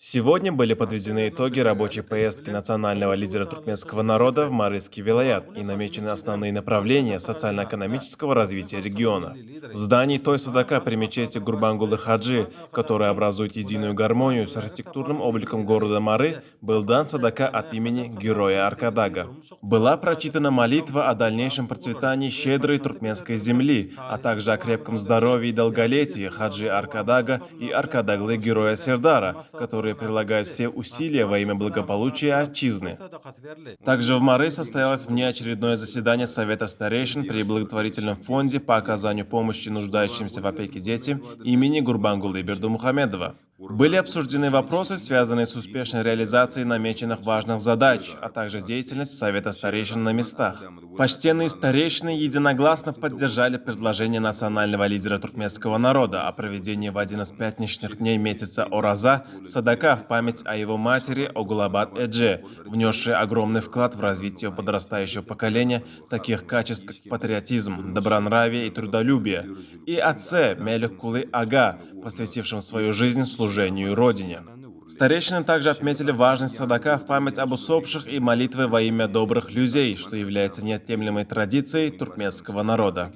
Сегодня были подведены итоги рабочей поездки национального лидера туркменского народа в Марыский вилаят и намечены основные направления социально-экономического развития региона. В здании той садака при мечети Гурбангулы Хаджи, которая образует единую гармонию с архитектурным обликом города Мары, был дан садака от имени героя Аркадага. Была прочитана молитва о дальнейшем процветании щедрой туркменской земли, а также о крепком здоровье и долголетии Хаджи Аркадага и Аркадаглы героя Сердара, которые прилагают все усилия во имя благополучия отчизны. Также в Мары состоялось внеочередное заседание Совета старейшин при благотворительном фонде по оказанию помощи нуждающимся в опеке детям имени Гурбангулы Бердымухамедова. Были обсуждены вопросы, связанные с успешной реализацией намеченных важных задач, а также деятельность Совета старейшин на местах. Почтенные старейшины единогласно поддержали предложение национального лидера туркменского народа о проведении в один из пятничных дней месяца Ораза садака в память о его матери Огулабат Эдже, внесшей огромный вклад в развитие подрастающего поколения таких качеств, как патриотизм, добронравие и трудолюбие, и отце Меликкулы Ага, посвятившем свою жизнь служению Родине. Старейшины также отметили важность садака в память об усопших и молитвы во имя добрых людей, что является неотъемлемой традицией туркменского народа.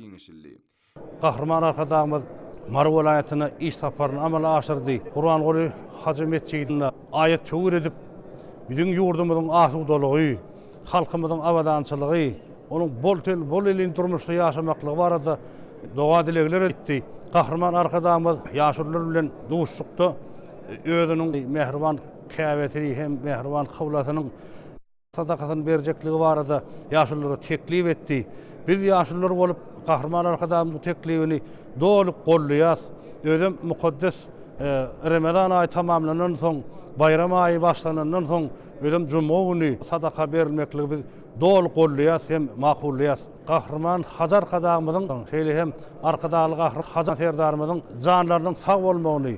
Gahryman Arkadagymyz Mary welaýatyna iş saparyny amala aşyrdy. Gurbanguly hajy metjidinde aýat-töwir edip, biziň ýurdumyzyň asudalygy, halkymyzyň abadançylygy, onuň bol-tel, bol-elin durmuşda ýaşamaklygy barada doga-dilegler etdi. Gahryman Arkadagymyz ýaşulular bilen duşuşykda özüniň mähriban käbesi hem mähriban kyblasynyň sadakasyny berjekligi barada ýaşululara teklip etdi. Biz ýaşulular bolup Gahryman Arkadagymyzyň bu teklibini doly goldaýarys. Özem mukaddes Remezan aýy tamamlanandan soň, Baýram aýy başlanandan soň, özem jumga güni sadaka berilmekligi biz doly goldaýarys hem makullaýarys. Gahryman Hajy Arkadagymyzyň, şeýle hem Arkadagly Gahryman Hajy Serdarymyzyň janlarynyň sag bolmagyny,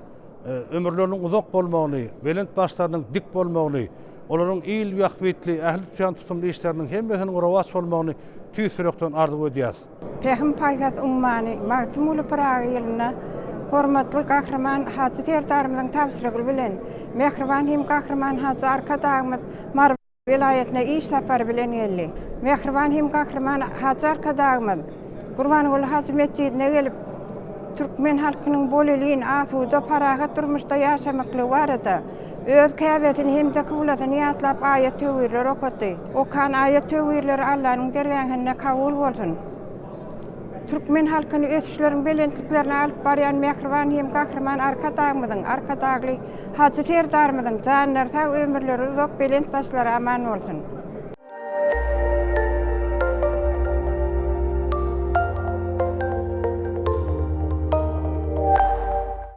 ömürleriniň uzak bolmagyny, belent başlarynyň dik bolmagyny, olaryň il bähbitli, ähli tutýan tutumly işleriniň hemmesiniň rowaç bolmagyny tüýs ýürekden arzuw edýäris. Pähim-paýhas ummany Magtymguly Pyragy ýylynda hormatly Gahryman Hajy Serdarymyzyň tabşyrygy bilen, mähriban hem Gahryman Hajy Arkadagymyz Mary welaýatyna iş sapary bilen geldi. Mähriban hem Gahryman Hajy Arkadagymyz Gurbanguly hajy metjidine gelip, türkmen halkynyň bolelin, asuda, parahat durmuşda ýaşamaklygy barada öz käbesini hem-de kyblasyny ýatlap aýat-töwirler okatdy. Okan aýat-töwirleri Allanyň dergähinde kabul bolsun! Türkmen halkyny ösüşleriň belentliklerine alyp barýan mähriban hem Gahryman Arkadagymyzyň, Arkadagly Hajy Serdarymyzyň janlary sag, ömürleri uzak, belent başlary aman bolsun!